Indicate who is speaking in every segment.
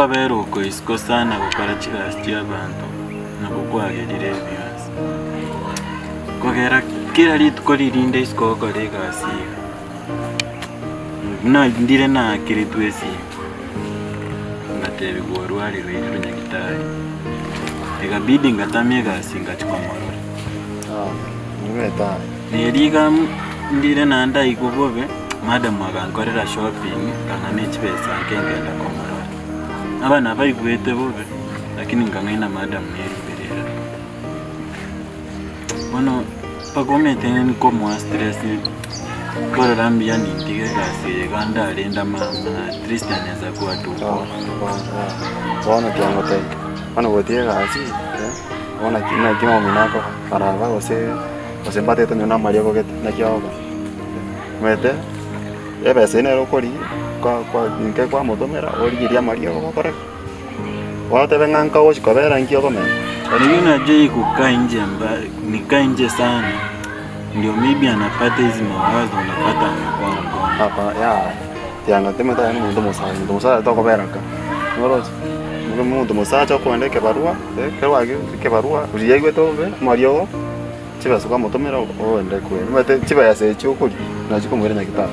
Speaker 1: Okobera oko isiko sana gokora chigasi chi'abanto nabwo kwagerire ebionsi. Kogera kera rituko ririnde isiko gokora egasi iga, buna ndire naakeretwe esimi, ngatebigwa orwarire oirirwe nyagitari, ekabidi ngatama egasi ngachia komorora. Neri iga ndire naende aigwe bobe, madam agankorera shopping, nkang'a ne chibesa nke nkagenda komorora. Abana baigwete bobe, lakini nkang'aina madam neriberera. Bono mpaka omanyete nkomoa stress, nkorora mbuya nintige egasi eye iga ndarenda mama at least anaweza kuwa tu poa.
Speaker 2: Bono kiangotebia, bono gotiga egasi, bono naki naki omino akoba, araba gose gose mbatete onye na amariogo gete, naki agoba. Omanyete, ebesa eywo nere okorigia, kwa kwa nke kwamotomera origerie amariogo gokora ki? Bono otebe ng'a nka ogochi kobera nki okomenya.
Speaker 1: Lakini unajua hii kukaa nje mba nikaa nje sana ndio maybe anapata hizi mawazo unapata amekuwa mgonjwa.
Speaker 2: Hapa yaya, tianga timanyete aye nomonto omosacha, omonto omosacha tokobera nka, noroche? Nigo omonto omosacha okoenda ekebarua, ekero gwakire ekebarua, riria aigwete bobe, amariogo, chibesa kwamotomera ogende kwe, omanyete chibesa echio okoria, nachi chikomoira nyagetari.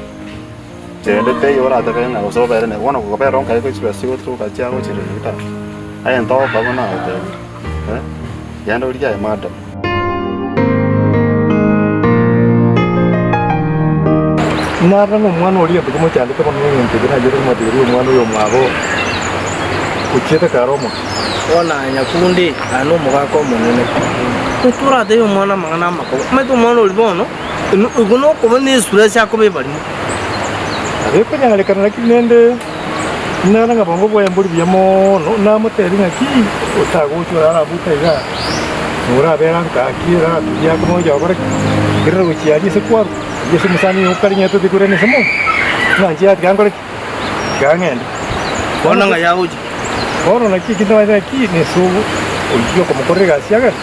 Speaker 2: Kende teiyo oratebe ng'a gose obere nere, bono kobera onkaye ko chibesa chigoturuka chiagochire nyagetari, aye ntogoka buna nagotebire, eh, genda origie aye madam.
Speaker 3: Narora ng'a omwana oria egento kimochandete mono negento ekio nachiete komoteberia omwana oyo omwabo ochiete kare omoke.
Speaker 4: Bono aye nyakundi, aye nomogaka omonene, toratebie omwana amang'ana amakong'u. Omanyete omwana oria bono, igo nokoba nesura ase akoba ebarimo.
Speaker 3: Nabo ekonyarekana lakini rende naro ng'a bongo bwaye mbori buya mono, namotebie ng'aki otagocha orare abwo iga, norabera ngaki oraturia ake moyo okore ki? Kerere gochia aria ase kwarwa, aria ase omosani oyo okare nyete otige korenda ase mono, ng'a inche tiga nkore ki? Tiga ng'ende.
Speaker 4: Bono ng'a yagocha.
Speaker 3: Bono naki ekio ntamanyete ng'aki nese oyio okomokorera egasi agende,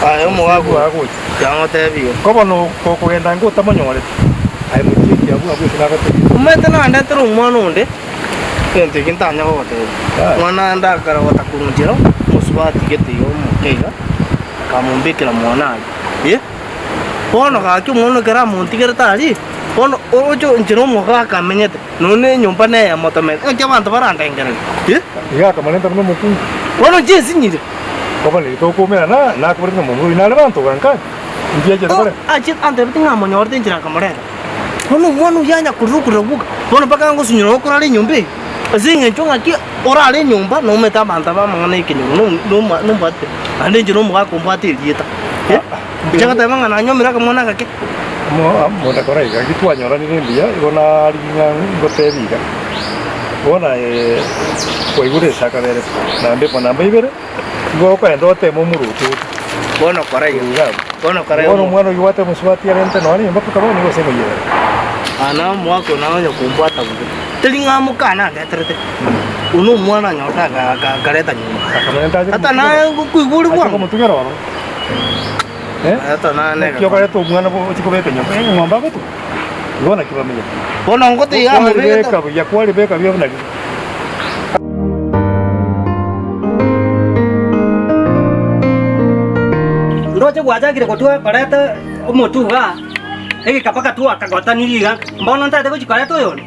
Speaker 4: Aye omogaka oyo,
Speaker 3: agocha.
Speaker 4: tiga ngotebie igo.
Speaker 3: Ko bono gokogenda ange otamonyoreti, aye mochieki abwo abwo ase nagotebia.
Speaker 4: Omanyete nandetera omwana onde, egento eke ntanya gogotebia.
Speaker 3: Aye.
Speaker 4: Omwana ande akarogota korwa nchera, omosubati gete iga omoke iga, akamombekera mwana aria. Eh! Bono gaki omwana ekero amontigerete aria, bono oroche inche na omogaka amenyete, nonya na enyomba neyemo tomenyete, naki abanto barandengererie? Eh!
Speaker 3: Iga akamorenta buna omokungu.
Speaker 4: Bono inche nsinyire.
Speaker 3: Koba riria tokoumerana, nakoborete ng'a momura oyio nare banto ganka, inki achete koreta?
Speaker 4: Achete antebete ng'a amonyorete enchera akamoreta. Bono omwana oyio anya korera okorera gwoka, bono mpaka ngosunyora gokorara enyomba eyio, ase eng'encho ng'aki orare enyomba nomanyete abanto aba amang'ana y'ekenyoro noma nombwate, naende inche nomogaka ombwate erieta. Inche ngoteba ng'a nanyomire akamwana agake.
Speaker 3: Monda kora iga, inki twanyoranire mbuya, igo narigia ng'a ngotebie iga. Bono aye kwaigure ase akabere namba emo namba ibere, igo okogenda oteme omoroche oche.
Speaker 4: Bono kora iga.
Speaker 3: Iga abwo.
Speaker 4: Bono kora iga.
Speaker 3: Bono omwana oyio gwateba omosubati arente nonya nyomba mpaka bono nigo ase emoyega.
Speaker 4: Aa na omwaka oyo naye onye kombwata bobe, teri ng'a mokana andeterete, oyo na omwana anyorete aka- aka- akareta nyomba.
Speaker 3: Akamorenta ache
Speaker 4: Ata naye koigwa ore
Speaker 3: ache
Speaker 4: bwango.
Speaker 3: komotugera ororo. Eh?
Speaker 4: Ata naye
Speaker 3: Naki
Speaker 4: nega.
Speaker 3: okoreta omwana bo ochie kobeka nyomba, eng'ombe agotuga. Igo naki bamenyete.
Speaker 4: Bono ngotiga amobegete.
Speaker 3: Kwaribeka buya, kwaribeka buya buna riria.
Speaker 5: Ndoche gwachakire gotwa koreta omotwe igaa, egeka mpaka twakagotanirie iga, mbono ntagete gochia koreta oyonde?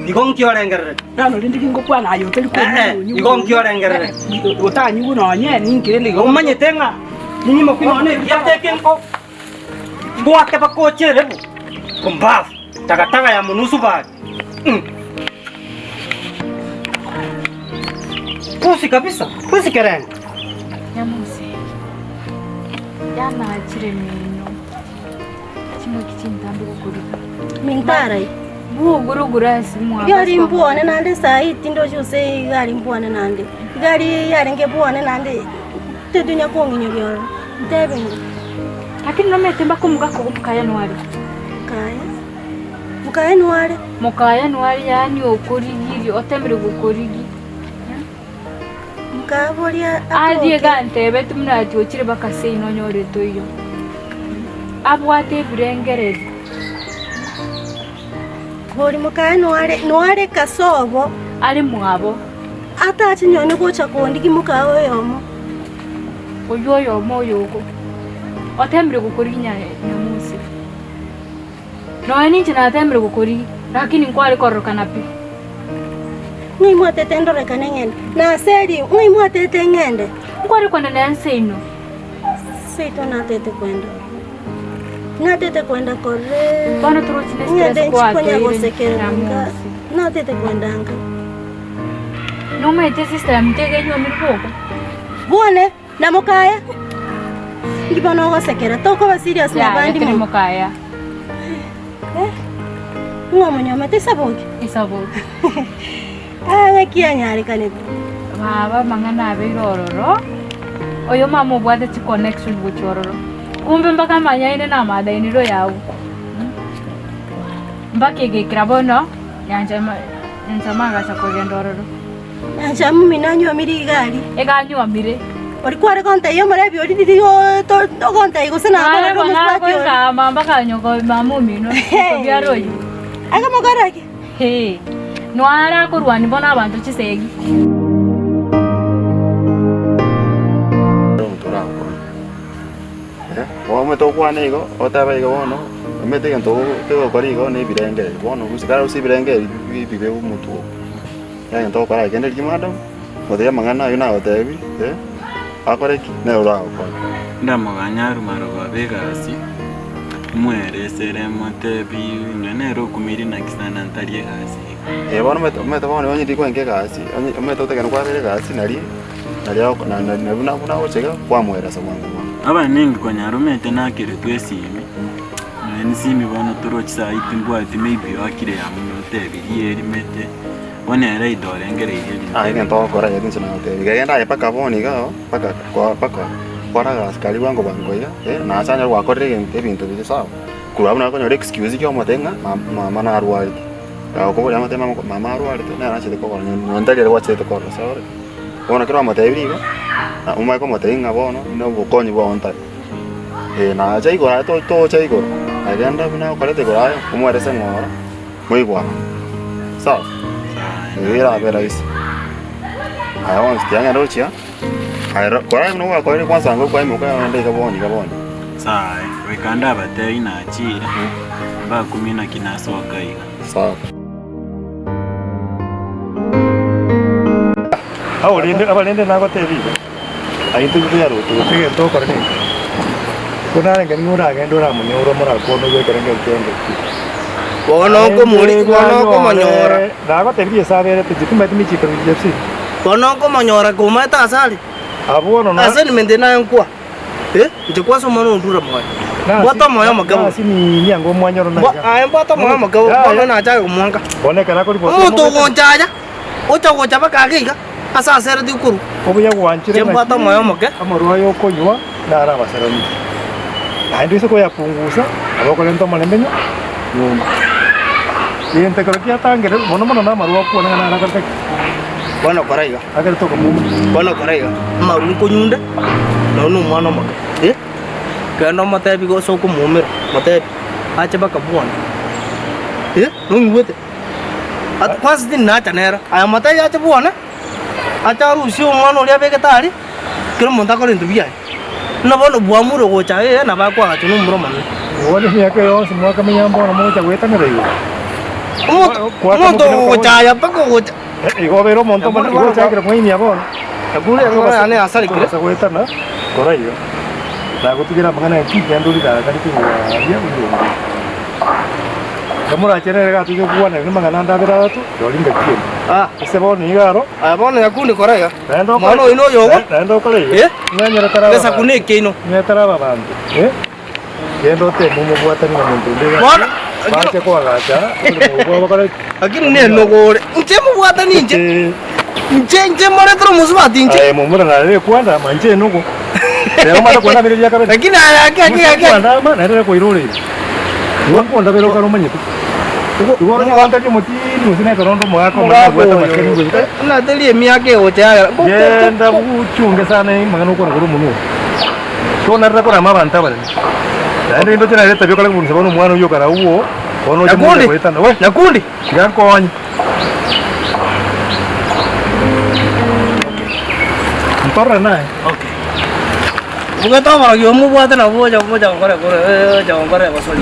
Speaker 5: Igo nki orengereretie?
Speaker 6: Bono rende gingokwana aye otari
Speaker 5: Eh, eh, igo nki orengereretie?
Speaker 6: Otanyigwe nonye ninki rende igo.
Speaker 5: Omanyete ng'a ninyimoki nonye egiata eke nko Mbwate bakochere bo, pumbavu, takataka ya monusu bari. Mm. Pusi kabisa, pusi kerenge.
Speaker 7: Nyamusi, yanachire mino, chingaki chintambe gokorika.
Speaker 8: Mintarai.
Speaker 7: Buguruguru ase mwaka.
Speaker 8: Igari mbwane naende saii tindochi gose igari mbwane naende. Igari yarenge bwane naende tetonya kong'inyoria ororo. Ntebe ng'a.
Speaker 7: Lakini nomanyete mpaka omogaka ogo mokayani are.
Speaker 8: Mokaya? Mokayani are?
Speaker 7: Mokayani are yaani okorigirie, otemire gokorigia.
Speaker 8: Mokaboria
Speaker 7: Aria
Speaker 8: atoke.
Speaker 7: iga antebetie buna ati ochire mpaka seino onyorete oyio. Abwate ebirengererio.
Speaker 8: Bori mokaya noare, noare kasobo.
Speaker 7: Are mwabo.
Speaker 8: Atache nyone gocha kondigia mokaye oyomo.
Speaker 7: Oyio oyomo oyoko otemire gokorigia Nyamusi. Nonya ninche natemire gokorigia, lakini nkware kororokana pi.
Speaker 8: Ng'ai mwatete ndorekane ng'ende? Nase erio, ng'ai mwatete ng'ende?
Speaker 7: Nkware kwenda na ense ino.
Speaker 8: Seito natete kwenda. Natete kwenda korora
Speaker 7: Bono torochi ne
Speaker 8: ng'ende
Speaker 7: stress
Speaker 8: nchi konya
Speaker 7: kwatoire
Speaker 8: gosekerera nka.
Speaker 7: Nyamusi.
Speaker 8: Natete kwenda nka.
Speaker 7: Nomaete sister ya mtege enyuomire boka.
Speaker 8: Bwane na mokaya. Inki bono ogosekera? Tokoba serious na
Speaker 7: Yaya
Speaker 8: abandi
Speaker 7: tari
Speaker 8: mono.
Speaker 7: mokaya.
Speaker 8: Eh? Ng'o omonyomete Isaboki?
Speaker 7: Isaboki.
Speaker 8: Ah, ng'aki yanyarekanete.
Speaker 7: Baba amang'ana abeire ororo, oyo mama obwate chiconnection gochia ororo, kumbe mpaka amanyaine na amadainiro yago. Mpaka egekera bono, nyanchama nyanchama agacha kogenda ororo.
Speaker 8: Nyanchama omino anywomire iga aria.
Speaker 7: Iga anywomire.
Speaker 8: Oria kware gontebia omorebi oria riria ogontebia gose nakorire omosubati oria.
Speaker 7: Naye mpaka nyoko mama omino, okobiara oyio.
Speaker 8: Ake mokore ki?
Speaker 7: Hee, noare akorwania bono abanto chisegi.
Speaker 2: Omonto orakore. Eh, omanyete okwane igo, otebe igo bono, omanyete egento kegokora igo na ebirengererio. Bono gose kare ase ebirengererio ebibe omotwe oo. Egento ogokora aye kende rigia madam, gotebia amang'ana aywo nagotebi, eh, akore ki? Nere oragokore.
Speaker 1: Ndamoganya arwe marogoba egasi, mweresere motebi onye nere okumirie naki sana ntari egasi iga.
Speaker 2: Eh bono omanyete omanyete bono onye rikwenka egasi, onye omanyete otegene kwabera egasi nari nari ako na na na buna buna ogocha iga kwamoeresa bwango bwango.
Speaker 1: Abaningi konyara omanyete nakeretwe esimi, nonya ne esimi bono torochi saii timbwati maybe oakire ya muno otebirie erimete. Bono ere aida orengereirie ebinto
Speaker 2: Aye egento ogokora iga inche nagotebia iga, genda aye mpaka bono iga oo, mpaka kwa mpaka kora egasi karia bwango bwango iga, eh, na ase anyare gwakorire egento ebinto bire sawa, korwa abwo nabo okonyora excuse ki omotebie ng'a ma- mama narwarete. Gagokoboria amotebie mama mama arwarete, nere achete kogora nonye ntari ere gwachete korora sawa ore. Bono ekero wamotebirie igo, na omanye komotebia ng'a bono na obokonyi bwao ntari. Eh, nacha igoro aye to- tocha igoro, aye genda buna okorete igoro aye, omoerese ng'ora. Moigwana. Sawa? Erio erabe rahisi. Aya bonsi tiang'enda gochia, aye ro kora buna gwakorire kwanza ango kwaimoka onde iga bono iga bono.
Speaker 1: Sawa, goika ndabatebie nachire, mbakumie naki nasoka iga.
Speaker 2: Sawa.
Speaker 3: Aborende abarende nagotebia iga, aye intwe toyaroche gose egento okore neke. Ko narenge nigo oragende oramonyore omorakwane oigwe ekerengo ekende ki.
Speaker 4: Bono okomori- bono okomonyora.
Speaker 3: Nagotebirie ase aberete inche timanyeti mechiko ya Jepsi.
Speaker 4: Bono okomonyora komaete ase are.
Speaker 3: Abwo bono na.
Speaker 4: Ase nimende naye nkwa. Eh, inche kwase omwana ondure moyo. Mbwate omoyo omoke bono.
Speaker 3: Nasi nini ango omwanyoro na iga.
Speaker 4: Aye mbwate omoyo omoke bono bono nachake komwanka.
Speaker 3: Bono ekero akoribota
Speaker 4: Omonto ogonchaya, ocha gocha mpaka ake iga, ase asereti korwa.
Speaker 3: Obuya gwanchire
Speaker 4: Inche mbwate omoyo omoke.
Speaker 3: Amarwa aya okonywa naro abaserani. Naende ase koyapungusa, nabo okorenta omorembe nyomba. Egento ekero kiatangire, mono mono namarwa okwana ng'a naro akorete ki?
Speaker 4: Bono kora iga.
Speaker 3: Akerete okomuuma.
Speaker 4: Bono kora iga, amarwa nkonyunde, nonya na omwana omoke, eh, genda omotebi gose okomoumera, motebi, ache mpaka bwane, eh, nonyigwete? At kwanza tindi nacha nere, aye motebi ache bwane, ache arusie omwana oria abegete aria, kera omonto akore ebinto biaye. Buna bono bwamure gocha ee nabo akoagachwa na omomura omonene.
Speaker 3: Bono emiaka eye yonsi mwakamenya mbono mogocha goetanera igoro.
Speaker 4: Omonto omonto ogochaya mpaka ogocha.
Speaker 3: Igo obeire omonto omonene, igo ochakire kong'ainia bono.
Speaker 4: Ekuru engoro yane yasarekire.
Speaker 3: Tokobasa goetana kora iga. Nagotigera amang'ana aya ki, genda origakane korwa aria orirongere. Kamorachere ere gatoche gokwana namang'ana ande abere atato, rirorio ngaki ende.
Speaker 4: Ah.
Speaker 3: Ase bono iga aro.
Speaker 4: Aya bono nyakundi kora iga.
Speaker 3: Naende okore
Speaker 4: Omwana oyo noyogo.
Speaker 3: Naende okore iga.
Speaker 4: Eh?
Speaker 3: Ng'anyore taraba
Speaker 4: Egesaku
Speaker 3: abanto.
Speaker 4: nekeino.
Speaker 3: Ng'anyore taraba abanto. Eh? Genda oteme omobwatani na monto onde iga.
Speaker 4: Bono,
Speaker 3: Bache koagacha oboremo bwabo bakore ki?
Speaker 4: Lakini nenogo ore. Inche mobwatani inche.
Speaker 3: Eh,
Speaker 4: Inche inche moretere omosubati inche.
Speaker 3: Aye momura nare ekwanda ama inche enogo. Rero omanye kwandamire eria kabere.
Speaker 4: Lakini aye ake ake ake.
Speaker 3: Kwandama naende nakoira ore. Igo nkwandabera okare omanyete. Igo ore nyanteria omotini gose nekero onde omogaka omonene obwate amakeni goika.
Speaker 4: Nateria emiaka egocha yagera.
Speaker 3: Genda buchunge sana amang'ana okwana korwa omonwa oo. Tonarire korama abanto abanene. Naende rende oche nere etabia okare kobunisa bono omwana oyio okare agwo bono oche
Speaker 4: Nyakundi,
Speaker 3: mocha goetana. We,
Speaker 4: Nyakundi.
Speaker 3: tiga nkonye. Tororane naye.
Speaker 4: Okay. Bogete oborogi obo mobwate nabwo bocha bocha gokora ekore gocha gokora egosori.